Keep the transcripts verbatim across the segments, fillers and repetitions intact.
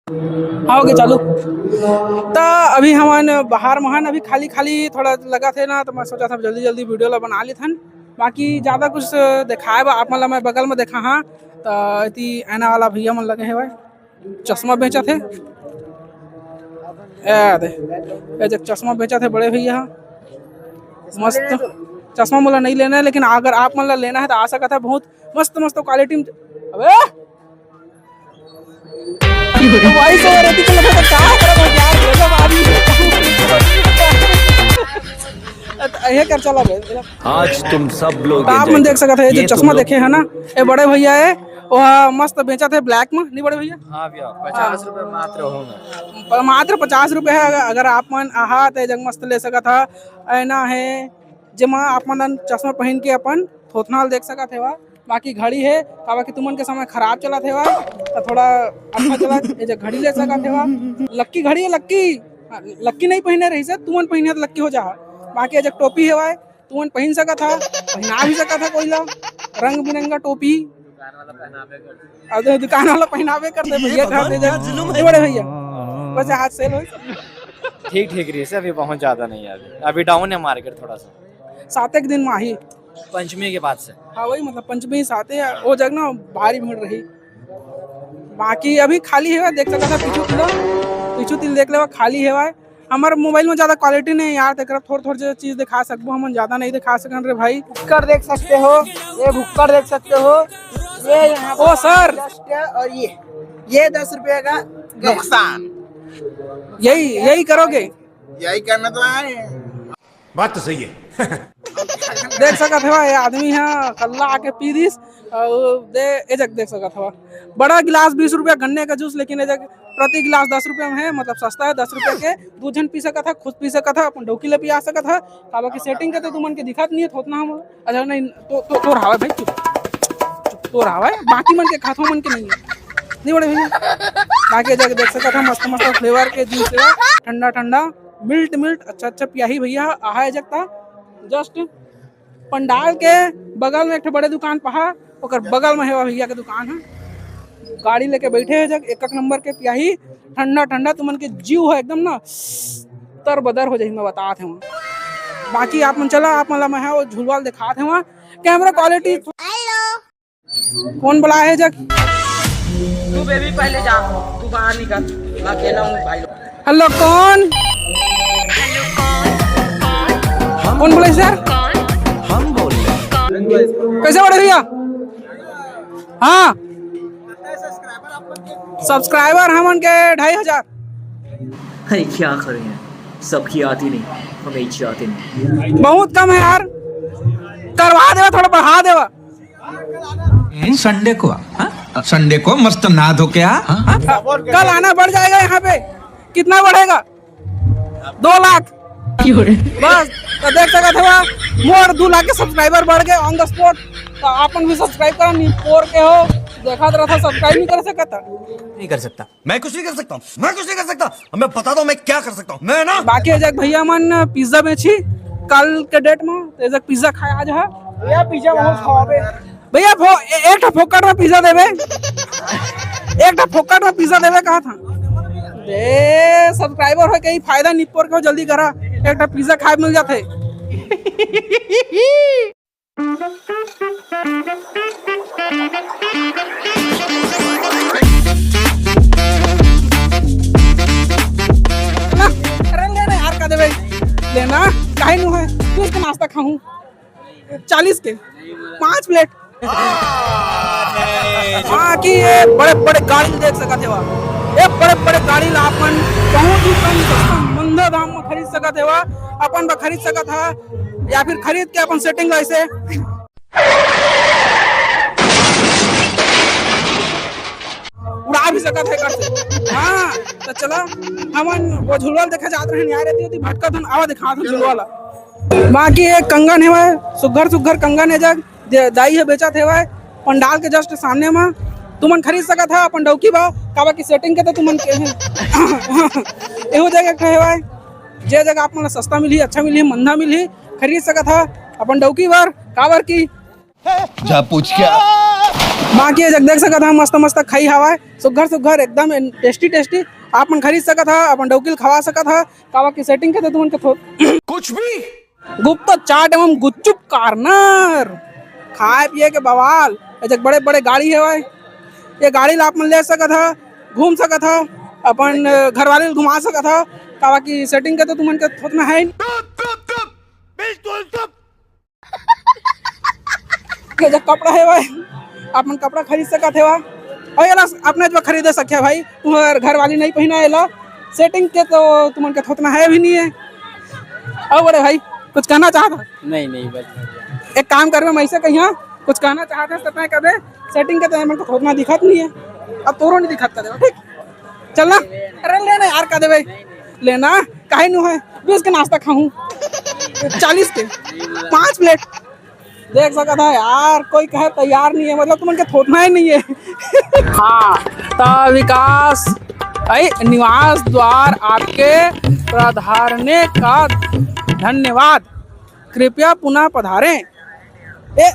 हाँ, हो गे चालू। त अभी हमन बाहर म हन, अभी खाली खाली थोड़ा लगत हे ना, त मैं सोचत हँव जल्दी जल्दी video ला बना लेथन। बाकी ज्यादा कुछ देखाए बर आप मन ला मैं बगल म देखाहूँ। त एती ऐना वाला भैया मन लगे हवय, चश्मा बेचत हे। ए दे, ए जग चश्मा बेचत हे बड़े भैया ह। मस्त चश्मा मोला नहीं लेना है, लेकिन अगर आप मन ला लेना है त आ सकत है। बहुत मस्त मस्त quality में। अबे तो भाई सो रहती तो लगता क्या कर रहा यार, ये सब आदमी ये कर चला बे। आज तुम सब लोग तो आप enjoy मन देख करो। सकत है, ये जो ये तुम चश्मा लोग देखे है ना, ये बड़े भैया है, वो मस्त बेचत है black में, नहीं बड़े भैया? हाँ भैया, पचास रुपए मात्र होंगे। प-, मात्र पचास रुपए है। अगर, अगर आप मन आहा त ये जग मस्त ले सकत है, ऐना है, जेमा आप मन चश्मा पहन के अपन थोथना ल देख सकत हेवा। बाकी घड़ी हे, काबर कि तुमन के समय खराब चलत हेवा, त थोड़ा अच्छा चलत, ए जग घड़ी ले सकत हेवा। लक्की घड़ी हे, लक्की, लक्की नहीं पहिने रहिस हे, तुमन पहिने त लक्की हो जाहा। बाकी ए जग टोपी हेवय, तुमन पहिन सकत हा, पहिना भी सकत हा कोई ला, रंग बिरंगा टोपी। अब तो दुकान वाला पहिनाबे करथे भैया, घर दे जा। ए बड़े भैया, बस हाथ sale हो। ठीक ठीक रहिस हे, अभी बहुत ज्यादा नहीं है, अभी, अभी down है market थोड़ा सा। साते के दिन माही। पंचमी के बाद से। हाँ, वही मतलब पंचमी साते, वो जग ना भारी भीड़ रही। बाकी अभी खाली हेवय, देख सकत हा पीछू तिल, पीछू तिल देख लेवा, खाली हेवय। हमर mobile में ज्यादा quality नहीं यार, तेकरा थोड़ थोड़ जे चीज दिखा सकबो हमन, ज्यादा नहीं दिखा सकन रे भाई। भुक्कड़ देख सकते हो, ये भुक्कड़ देख सकते हो, ये यहाँ ओ सर। Just है, और ये, ये दस रुपये का गया। नुकसान। यही, यही करोगे? यही करना तो है। बात तो सही है। देख सकत हवा, ये आदमी ह कल्ला आके पी दिस, अउ दे, ए जग देख सकत हवा, बड़ा गिलास बीस रुपया गन्ने का जूस, लेकिन ए जग प्रति गिलास दस रुपया में है, मतलब सस्ता है, दस रुपया के दू झन पी सकत है, खुद पी सकत है, अपन डौकी ले पिया सकत है। काबर कि setting के तो तुमन के दिखत नहीं है, थोतना हम, अच्छा नहीं, तो, तो, तोर हवा भाई, चुप, चुप, तोर हवा, बाकी मन के खाथो मन के नहीं है, नहीं बड़े भैया। बाकी ए जग देख सकत है, मस्त मस्त flavour के जूस है, ठंडा ठंडा, मिल्ट मिल्ट, अच्छा अच्छा पियाही भैया, आहा ए जग ता। Just पंडाल के बगल में एक ठो बड़े दुकान पहा, ओकर बगल में हेवा भैया के दुकान है। गाड़ी लेके बैठे हे जग, एक एक नंबर के पियाही, ठंडा ठंडा, तुमन के जीव है एकदम ना तर बदर हो जाही, मैं बतात हूँ। बाकी आप मन चला, आप मन ला मैं है वो झुलवा ल देखात हूँ, camera quality। कौन बुलाए हे जग? तू baby पहले जा, तू बाहर निकल, मैं अकेला हूँ भाई लोग। Hello, कौन? कौन बोले sir? हम बोल रहे हैं। कैसे बड़े भैया? हाँ, subscriber हमन के ढाई हजार। अरे क्या करें यार, सबकी आती नहीं, हमें ही आती नहीं। बहुत कम है यार, करवा देवा, थोड़ा बढ़ा देवा। हम्म, Sunday को आ, हाँ? Sunday को मस्त नहा धो के आ, हाँ? हाँ? कल आना बढ़ जाएगा यहाँ पे। कितना बढ़ेगा? दो लाख। बस, तो देख सकत हवा, मोर दू लाख के subscriber बढ़ गए on the spot। तो आपन भी subscribe करा, निपोर के हो, देखत रहा था, subscribe नहीं कर सकता। नहीं कर सकता। मैं कुछ नहीं कर सकता हूँ, मैं कुछ नहीं कर सकता। अब मैं बताता हूँ मैं क्या कर सकता हूँ, मैं ना। बाकी ए जग भैया मन pizza बेची कल के date में, तो ए जग pizza खाए आज है। भैया pizza बहुत खवाबे। भैया फो-, ए-, एक ठो फोकट में pizza देबे, एक ठो फोकट में pizza देबे कहा था। ए subscriber हो के ही फायदा निपोर के हो, जल्दी करा, एक ठो pizza खाए मिल जाथे। ना, अरे लेना यार, का देबे? लेना, काहे नु है? तू इसके नाश्ता खाऊं। चालीस के, पाँच plate। हाँ, कि ये बड़े-बड़े गाड़ी देख सकत हेवा। ये बड़े-बड़े गाड़ी ला अपन बहुत ही कम सस्ता मंदा दाम में खरीद सकत हेवा। अपन ब खरीद सकत हा, या फिर खरीद के अपन setting ला ऐसे उड़ा भी सकत है कर से। हाँ, तो चला, हमन वो झुलवा ल देखे जात रहे, नहीं आ रहे थी, भटका धन आवा दिखा दो झुलवा ला। बाकी एक कंगन हेवय, सुग्घर सुग्घर कंगन हे जग, दे-, दाई हे बेचत हेवय, पंडाल के just सामने मा। तुमन खरीद सकत हा अपन डौकी बा, काबर की setting के तो तुमन के एहू जगह एक ठो हेवय, जे जगह आप मन ला सस्ता मिलही, अच्छा मिलही, मंदा मिलही, खरीद सकत हा अपन डौकी बर, काबर की जा पूछ क्या? बाकी ये जग देख सकत हा, मस्त मस्त खाई हवय, सुग्घर सुग्घर, एकदम टेस्टी टेस्टी। आप मन खरीद सकत हा, अपन डौकी ल खवा सकत हा। काबर कि सेटिंग के तो तुमन के थो- कुछ भी। गुप्ता चाट एवं गुपचुप कॉर्नर, खाए पिए के बवाल। ये जग बड़े बड़े गाड़ी हवय, ये गाड़ी ला आप मन ले सकत हा, घूम सकत हा, अपन घरवाली ल घुमा सकत हा। काबर कि सेटिंग के तो तुमन के थोतना है ही। ये जो कपड़ा हेवय, आप मन कपड़ा खरीद सकत हेवा। अउ एला अपने जो खरीदे सकत हे भाई, तुम्हर घर वाली नहीं पहिना एला, सेटिंग के तो तुमन के थोतना है भी नहीं है। अउ बड़े भाई, कुछ कहना चाहत हा? नहीं, नहीं, बस बढ़िया। एक काम करबे, मैं ऐसे कहिया, कुछ कहना चाहत हा, तो तय कबे, सेटिंग के तो एमन के थोतना दिखत नहीं है, अब तोरो नहीं दिखत कदे, ठीक? चलना। अरे लेना यार, का देवे? लेना। काहे नु है? बीस के नाश्ता खाहूं, चालीस के पांच प्लेट। देख सकत हा यार, कोई कहे तैयार नहीं है, मतलब तुमन के थोतना ही नहीं है। हाँ, त विकास, ऐ निवास द्वार आपके प्राधान्य का धन्यवाद। कृपया पुनः पधारें। ए,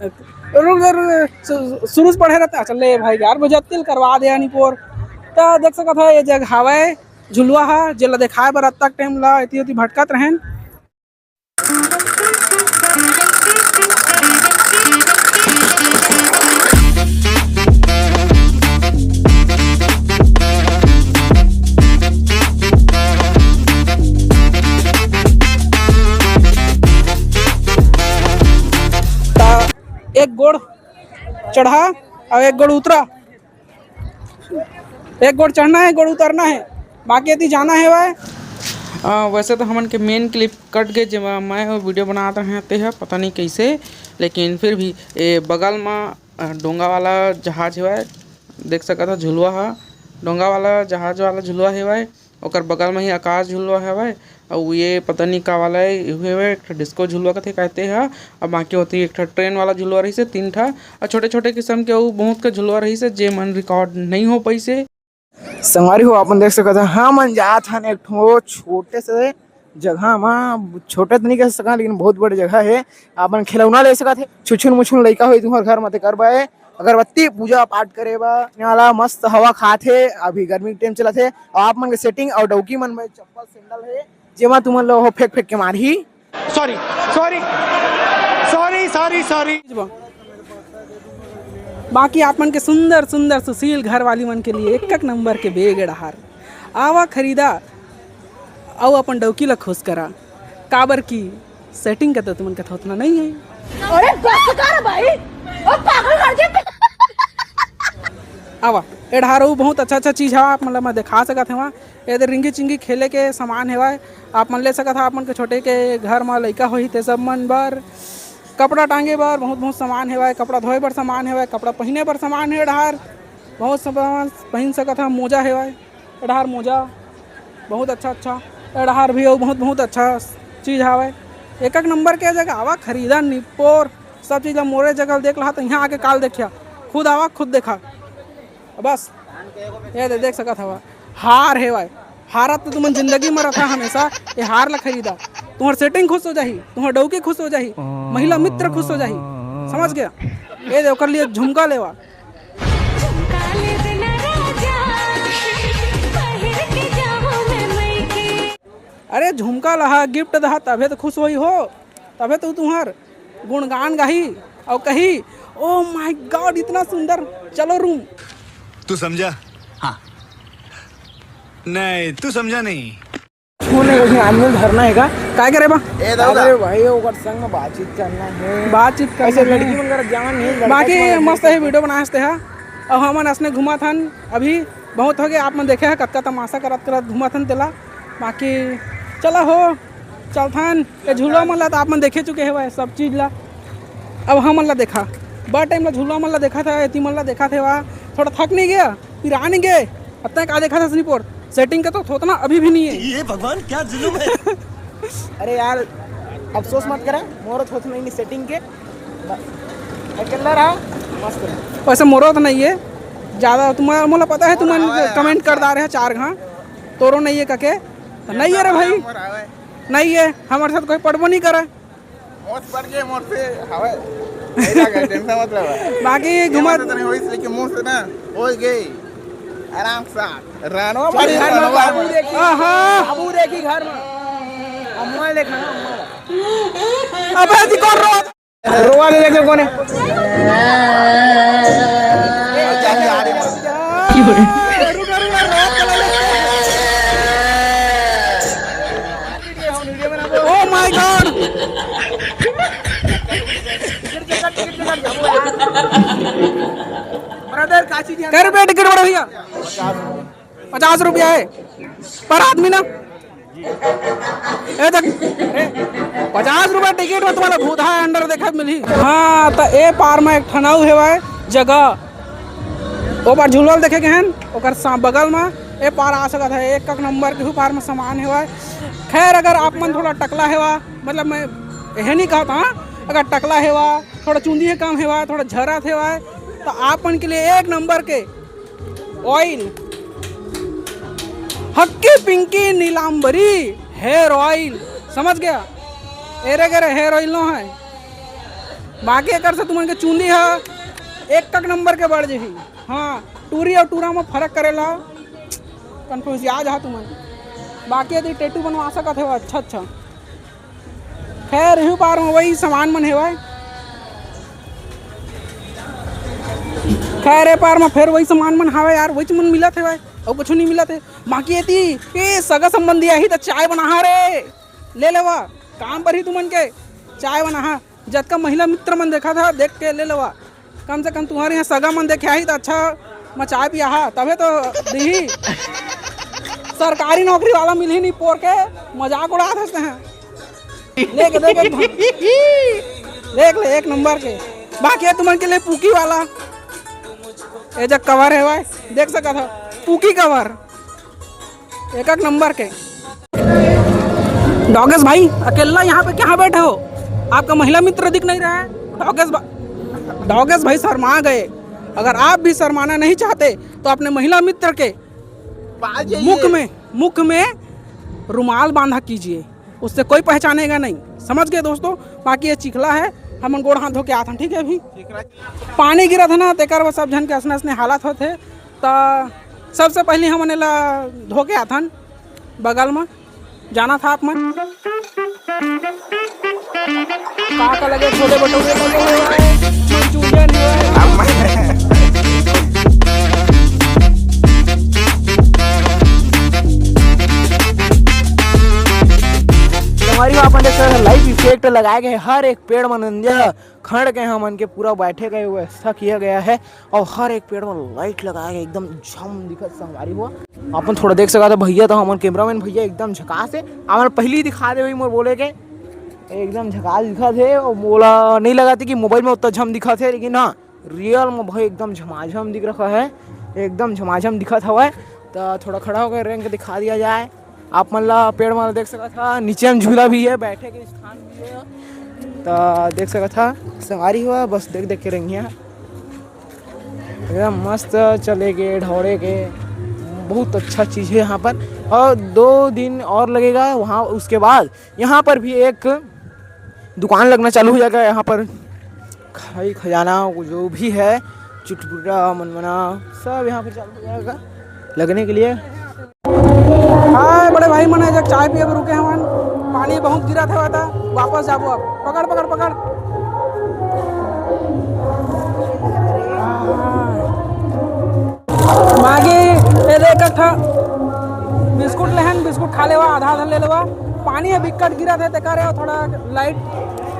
रुक, रुक, रुक, सु-, शुरू से पढ़े रहता। चल ले भाई यार, बजत्तिल करवा दे यानी पोर। त देख सकत हा, ये जग हावय झुलुआ हा, जेला देखाए बर अतक टाइम ला एती ओती भटकत रहेन। त एक गोड़ चढ़ा अउ एक गोड़ उतरा। एक गोड़ चढ़ना है, एक गोड़ उतरना है, बाकी एती जाना है भाई। अ, वैसे तो हमन के मेन क्लिप कट गए, जेमा मैं ह वीडियो बनात रहें ते ह, पता नहीं कैसे, लेकिन फिर भी ए बगल म, अ, डोंगा वाला जहाज हेवय, देख सकत ह झुलवा ह, डोंगा वाला जहाज वाला झुलवा हेवय, ओकर बगल म ही आकाश झुलवा हेवय, अउ ये पता नहीं का वाला हे, इहू हेवय, एक ठो डिस्को झुलवा कथे कहते ह, अउ बाकी होती एक ठो ट्रेन वाला झुलवा रहिसे, तीन ठा, अउ छोटे-छोटे किस्म के अउ बहुत के झुलवा रहिसे, जे मन रिकॉर्ड नहीं हो पाइसे। संगवारी हो, आप मन देख सकत ह, हमन जात हन एक ठो छोटे से जगह म, छोटे तो नहीं कह सकन, लेकिन बहुत बड़े जगह हे। आप मन खिलौना ले सकत हे, छुछुन मुछुन लइका होही तुम्हर घर म, ते करबे अगरबत्ती पूजा पाठ करे बर। वाला मस्त हवा खात हे, अभी गर्मी के टाइम चलत हे, अउ आप मन के सेटिंग अउ डौकी मन में चप्पल सैंडल हे, जेमा तुमन लो हो फेंक फेंक के मारही। Sorry, sorry, sorry, sorry, sorry. बाकी आप मन के सुंदर सुंदर सुशील घर वाली मन के लिए एक एक नंबर के बेग ए डहार। आवा खरीदा अउ अपन डौकी ला खुश करा, काबर की सेटिंग के तो तुमन के थोतना नहीं है। अरे बस कर भाई, अब पागल कर दिया। आवा, ए डहार अउ बहुत अच्छा अच्छा चीज हवा, आप मन ला मैं दिखा सकत हवा। एदे रिंगी चिंगी खेले के सामान हेवय, आप मन ले सकत हा। आप मन के छोटे के घर म लइका होही ते सब मन बर कपड़ा टांगे बर बहुत बहुत सामान हेवय, कपड़ा धोए बर सामान हेवय, कपड़ा पहिने बर सामान हे। ए डहार बहुत सामान पहिन सकत हा। मोजा हेवय, ए डहार मोजा बहुत अच्छा अच्छा, ए डहार भी अउ बहुत बहुत अच्छा चीज हावय। एक एक नंबर के जगह आवा खरीदा निपोर, सब चीज ला मोरे जगह देख लहा त इहाँ आके काल देखिया, खुद आवा खुद देखा। बस, ये दे, देख सकत हवा, हार हेवय। हारत तो तुमन जिंदगी म रथा हमेशा, ये हार ला खरीदा। तुम्हर सेटिंग खुश हो जाही, तुम्हर डौकी खुश हो जाही, महिला मित्र खुश हो जाही, समझ गया? ये दे, ओकर लिए झुमका लेवा। झुमका ले देना राजा, पहिर के जाहूं मैं मइके। अरे झुमका लहा, गिफ्ट दहा, तभे तो खुश होही हो, तभे तो तुम्हर गुणगान गाही अउ कही, "Oh my God, इतना सुंदर, चलो रूम।" तू समझा? हाँ। नहीं, तू समझा नहीं। छोड़ने का भी आंदोलन धरना है का? काय करे बा? ए दादा। अरे भाई, ओकर संग में बातचीत करना है। बातचीत करना ऐसे है। लड़की मन करा जाना नहीं, लड़का बाकी मन मस्त है, वीडियो बनाए हंसते हैं। अब हमन असने घूमत हन, अभी बहुत हो गया, आप मन देखे हैं कतका तमाशा करत करत घूमत हन तेला। बाकी चला हो, चलथन। ये झुलवा मन ला तो आप मन देखे चुके हेवय सब चीज ला। अब हमन ला देखा, बड़ टाइम ला झुलवा मन ला देखा था, एती मन ला देखा थे, वहाँ थोड़ा थक नहीं गया, पिरा नहीं गए। अब तक का देखा था सनी पोर, सेटिंग का तो थोतना अभी भी नहीं है। ये भगवान क्या जुलुम है। अरे यार, अफसोस मत करा, मोरो थोतना नहीं सेटिंग के। अकेला रहा, मस्त रहा। वैसे मोरो तो नहीं है ज्यादा, तुम, मोला पता है तुमन कमेंट कर दा रहे चार घा, तोरो नहीं है कके, तो नहीं है रे भाई। नहीं है, हमारे साथ कोई पढ़बो नहीं करा। मोर से बढ़ के मोर से हवे। नहीं लगा, टेंशन मत लेवा। बाकी ये घुमा मत नहीं होइस, लेकिन मुंह से ना हो गई। आराम से रानो चल, बड़ी घर में रानो बाबू बाबू। देखी। आहा। बाबू देखी घर में। अम्मा देखा ना, अम्मा। अबे जी, कौन रो? रोवा दे, देख ले कौन है। Oh my God! ब्रदर, का चीज है? कै रुपया टिकट बड़ा भैया? पचास रुपया है पर आदमी ना। ए देख, ए, पचास रुपया टिकट में तुम्हारा भूतहा अंडर देखा मिली। हाँ, तो ए पार में एक ठन अउ हेवय जगह, ओ पार झूलवा देखे के हन, ओकर सा-, बगल में ए पार आ सकत है। एक एक नंबर के हु पार में सामान हेवय। खैर, अगर आप मन थोड़ा टकला हेवा, मतलब मैं यह नहीं कहता, हाँ, अगर टकला हेवा, थोड़ा चूंदी है कम हेवा, थोड़ा झरत हेवा, तो आप मन के लिए एक नंबर के ऑयल, हक्की पिंकी नीलांबरी हेयर ऑयल, समझ गया? एरे गेरे हेयर ऑयल नो है, बाकी एकर से तुमन के चूंदी है एक तक नंबर के बढ़ जही। हाँ, टूरी और टूरा में फर्क करेला, कंफ्यूज आ जा तुमन। बाकी यदि टेटू बनवा सकत हो अच्छा अच्छा। खैर, एहू पार में वही सामान मन हेवय। खैर, ए पार में फेर वही सामान मन हावय यार, वही मन मिलत हेवय, अउ कुछ नहीं मिलत हे। बाकी एती, ए, सगा संबंधी आही त चाय बनाहा रे, ले लेवा, काम पर ही तुमन के चाय बनाहा। जतका महिला मित्र मन देखा था, देख के ले लेवा। कम से कम तुम्हारे यहाँ सगा मन देखे आही त अच्छा म चाय पियाहा, तभे तो दिही। सरकारी नौकरी वाला मिलही नहीं पोर के, मजाक उड़ात हंसते हैं। देख, देख, एक, देख ले, एक नंबर के। बाकी है तुमन के लिए पूकी वाला, ये जो कवर है भाई, देख सकत हो, पूकी कवर, एक एक नंबर के। डॉगेश भाई, अकेला यहाँ पे कहाँ बैठे हो? आपका महिला मित्र दिख नहीं रहा है। डॉगेश भा-, डॉगेश भाई शर्मा गए। अगर आप भी शर्माना नहीं चाहते तो अपने महिला मित्र के बाल चाहिए। मुख में, मुख में रुमाल बांधा कीजिए, उससे कोई पहचानेगा नहीं। समझ गए दोस्तों? बाकी ये चिखला है, हमन गोड़ हाथ धो के आथन, ठीक है? अभी चिखला। पानी गिरत है ना, तेकर बर सब झन के असने असने हालत होत है। त सबसे पहले हमन एला धो के आथन बगल में। जाना था आप मन का का लगे, छोले भटूरे लगे हुए हैं, मंचूरियन है। संगवारी हो, अपन देख सकत हव, लाइव इफेक्ट लगाए गए हर एक पेड़ म नंदिया खड़ के हमन के पूरा बैठे के व्यवस्था किया गया है और हर एक पेड़ में लाइट लगाया गया, एकदम झम दिखत संगवारी हो। अपन थोड़ा देख सकत हव भैया, तो हमन कैमरामैन भैया एकदम झकास है, हमन पहली दिखा दे भाई मोर बोले के एकदम झकास दिखत है। और मोला नहीं लगत कि मोबाइल में उतना झम दिखत है, लेकिन हाँ, रियल में भाई एकदम झमाझम दिख रहा है, एकदम झमाझम दिखत हवय। तो थोड़ा खड़ा होकर रैंक दिखा दिया जाए। आप मन ला पेड़ मन ला देख सकत हा, नीचे में झूला भी है, बैठे के स्थान भी है। तो देख सकत हा, संगवारी हो, बस देख देख के रेंगिहा। एकदम मस्त चले के, ढौड़े के, बहुत अच्छा चीज़ है यहाँ पर। और दो दिन और लगेगा वहाँ, उसके बाद यहाँ पर भी एक दुकान लगना चालू हो जाएगा। यहाँ पर खाई खजाना, वो जो भी है, चुटपुटा, मनमना, सब यहाँ पर चालू हो जाएगा लगने के लिए। हाय बड़े भाई मन, एजग चाय पिए बर रुके हवन। पानी बहुत गिरत हवय, त वापस जाबो अब। पकड़, पकड़, पकड़। मागे ए दे एक ठा बिस्कुट लेहन, बिस्कुट खा लेवा, आधा आधा ले लेवा। पानी ह बिक्कट गिरत हे, तेकर हे थोड़ा लाइट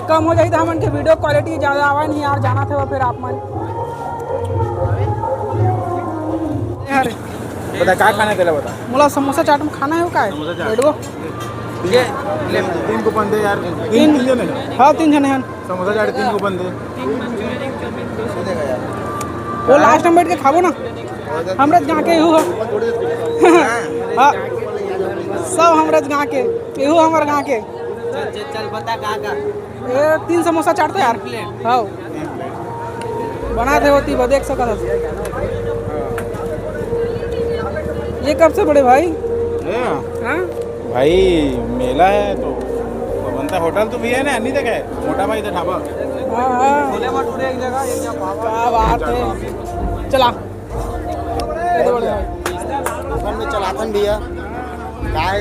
कम हो जाही त हमन के वीडियो क्वालिटी ज्यादा आवा नहीं यार, जाना थे फिर आप मन। यार बता, का खाना है तेला बता। मोला समोसा चाट में खाना है, वो का है? समोसा चाट। बैठ गो। ये ले। तीन कूपन दे यार। तीन, तीन जने हैं। हाँ, तीन जने हैं। समोसा चाट तीन कूपन दे। वो लास्ट में बैठ के खाबो ना। हमरे गाँव के एहू ह। हाँ, सब हमरे गाँव के, एहू हमर गाँव के। चल, चल, चल, बता कहाँ का? ए, तीन समोसा चाट तो यार। प्लेट। हाँ। बना थे होती, वो देख सकत हस। ये कब से बड़े भाई? ये? हाँ? भाई, मेला है तो कौन सा होटल तो भैया ने नहीं देखा है? मोटा भाई तो ढाबा। हाँ, हाँ। छोले भटूरे एक जगह, एक जगह पाव। क्या बात है। चला। ये तो बढ़िया है। अपन में चलाथन भैया। काय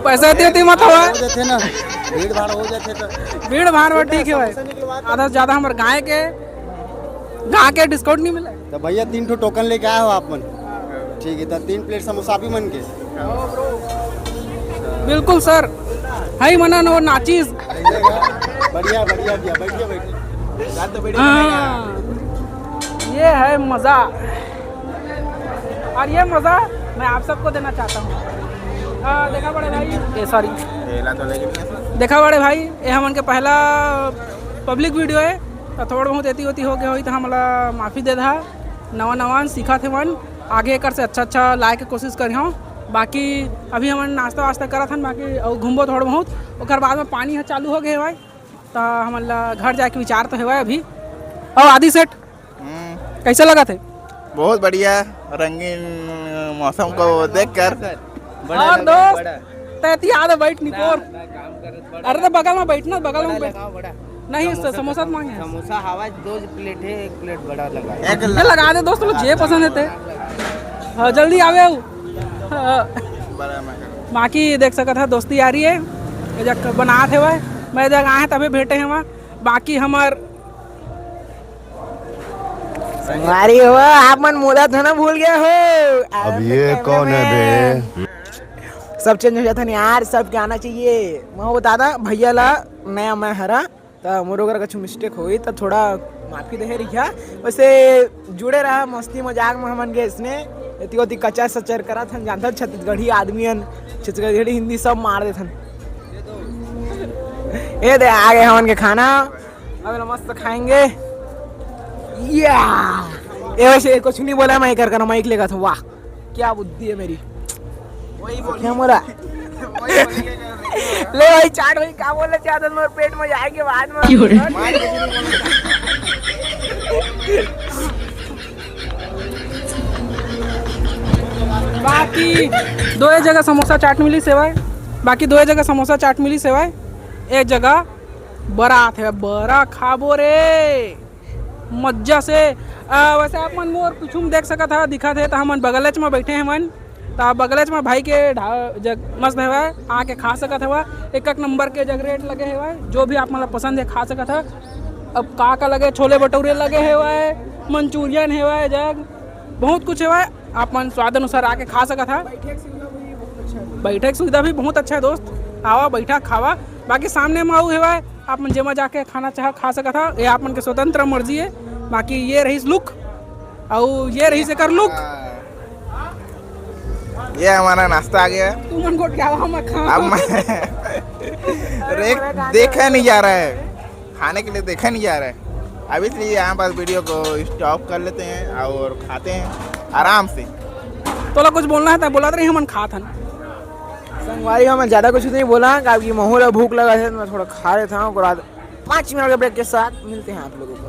पैसा देती मत हो। हो जाते ना, भीड़ भाड़ हो जाते तो। भीड़ भाड़ में ठीक है भाई। आधा से ज्यादा हमारे गाय के, गाय के डिस्काउंट नहीं मिला। तो भैया, तीन ठो टोकन लेके आए हो आप मन? ठीक है, तो तीन प्लेट समोसा भी मन के। बिल्कुल सर, है मना नो नाचिस। बढ़िया, बढ़िया भैया, बैठिए, बैठिए। हाँ, ये है मजा। और ये मजा मैं आप सबको देना चाहता हूँ। आ, देखा बड़े भाई, ए सॉरी, देखा बड़े भाई, ये हमन के पहला पब्लिक वीडियो है, तो थोड़ा बहुत एती ओती हो गया होई तो हमला माफी दे दहा। नवा नवा सीखत हे मन, आगे एकर से अच्छा अच्छा लाए के कोशिश करिहौं। बाकी अभी हमन नाश्ता वास्ता करत हन, बाकी अउ घूमबो थोड़ा बहुत, ओकर बाद में पानी ह चालू हो गए हवय, त हमन ला घर जाए के विचार तो हवय अभी। अउ आदि सेठ, हम्म। कैसे लगत हे? बहुत बढ़िया, रंगीन मौसम को देखकर। और दोस्त, तैती आदे बैठ निपोर। अरे तो बगल में बैठना, बगल में बैठ। नहीं, समोसा तो मांगे। समोसा हवा दो प्लेट है, एक प्लेट बड़ा लगा। ये लगा दे दोस्त लोग, जे पसंद है ते। हाँ, जल्दी आवे हूँ। हाँ। बाकी देख सकत है दोस्ती यारी है, ये जग बनात है भाई, मैं जग आए तभी भेंटे हैं वहाँ। बाकी हमार संगवारी हो, आप मन मोला तो ना भूल गए हो। अब ये कौन है बे? सब चेंज हो जाता नहीं यार, सबके आना चाहिए। मैं वो बता दा भैया ला, नया मैं हरा, त मोर अगर कुछ मिस्टेक होई त थोड़ा माफी देहे रहिया। वैसे जुड़े रहा मस्ती मजाक में हमन के इसने, एती ओती कचर सचर करत हन, जानथन छत्तीसगढ़ी आदमी हन, छत्तीसगढ़ी हिंदी सब मार देथन। ये दे आ गए हमन के खाना, अब ना मस्त खाएंगे। या ये वैसे कुछ नहीं बोला, मैं कर कर माइक लेगा था, वाह। क्या बुद्धि है मेरी। वही बोल। क्या बोला? वही बोल के कर रहे हैं। ले भाई, चाट भाई, क्या बोलना चाहते हैं? मेरे पेट में जाएंगे बाद में। क्यों रे? बाकी दो जगह समोसा चाट मिली सेवाए, बाकी दो जगह समोसा चाट मिली सेवाए, एक जगह बरा आथे, बरा खाबो रे। मज्जा से। अ, वैसे आप मन मोर पीछू में देख सकत हा, दिखत हे, त हमन बगलेच में बैठे हवन। त बगलेच में भाई के ढा-, जग मस्त हवय, आके खा सकत हवा। एक एक नंबर के जग रेट लगे हवय, जो भी आप मन ला पसंद हे खा सकत हा। अब का का लगे, छोले भटूरे लगे हवय, मंचूरियन हवय, जग बहुत कुछ हवय, आप मन स्वाद अनुसार आके खा सकत हा। बैठे के सुविधा भी बहुत अच्छा है दोस्त, आवा बैठा खावा। बाकी सामने में अउ हवय, आप मन जेमा जाके खाना चाह खा सकत हा, ये आप मन के स्वतंत्र मर्जी है। बाकी ये रहीस लुक, अउ ये रहीस एकर लुक। ये हमारा नाश्ता आ गया है। तू मन गोठ के आवा, हम खा। अब मैं रेक देखा नहीं जा रहा है, खाने के लिए देखा नहीं जा रहा है। अब इसलिए यहाँ पर वीडियो को स्टॉप कर लेते हैं और खाते हैं आराम से। तोला कुछ बोलना है त बोलत रही, हमन खात हन। संगवारी हो, मैं ज्यादा कुछ नहीं बोला, काबर कि महू ला भूख लगा है, तो मैं थोड़ा खा लेता हूँ। ओकर बाद पाँच मिनट के ब्रेक के साथ मिलते हैं आप लोगों को।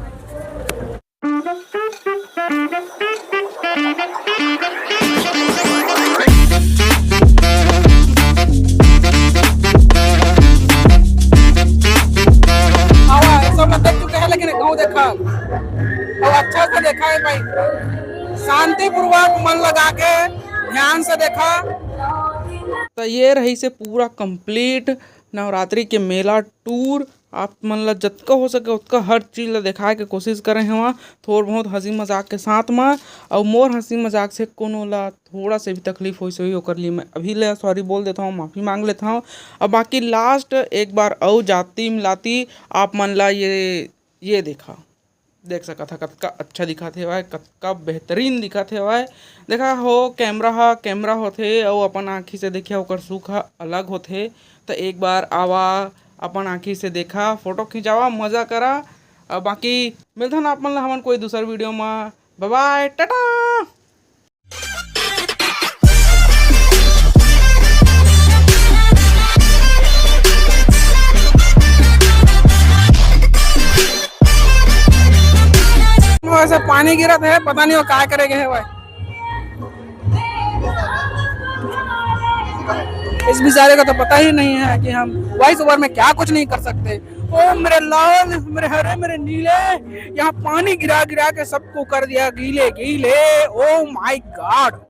आवा, ये सब लोग देख चुके हैं, लेकिन कहूँ देखा, अब अच्छा से देखा है भाई, शांतिपूर्वक मन लगा के ध्यान से देखा। तो ये रही से पूरा कंप्लीट नवरात्रि के मेला टूर। आप मन ला जतका हो सके ओतका हर चीज ला देखाए के कोशिश करे हवा, थोड़ बहुत हंसी मजाक के साथ मा। अउ मोर हंसी मजाक से कोनो ला थोड़ा से भी तकलीफ होइस होही, ओकर लिए मैं अभी ले सॉरी बोल देता हूँ, माफी मांग लेता हूँ। अब बाकी लास्ट एक बार अउ जाती मिलाती आप मन ला ये, ये देखा, देख सकत हा कतका अच्छा दिखत हेवय, कतका बेहतरीन दिखत हेवय। देखा हो, कैमरा ह कैमरा होथे, अउ अपन आँखी से देखिया ओकर सुख ह अलग होथे। त एक बार आवा, अपन आँखी से देखा, फोटो खिंचावा, मजा करा। अउ बाकी मिलथन आप मन ला हमन कोई दूसर वीडियो म। बाय बाय, टाटा। वैसे पानी गिरत हे, पता नहीं वो का करे गए हे भाई। इस बेचारे का तो पता ही नहीं है कि हम वॉइस ओवर में क्या कुछ नहीं कर सकते। ओ मेरे लाल, मेरे हरे, मेरे नीले, यहाँ पानी गिरा गिरा के सबको कर दिया गीले गीले। Oh my God!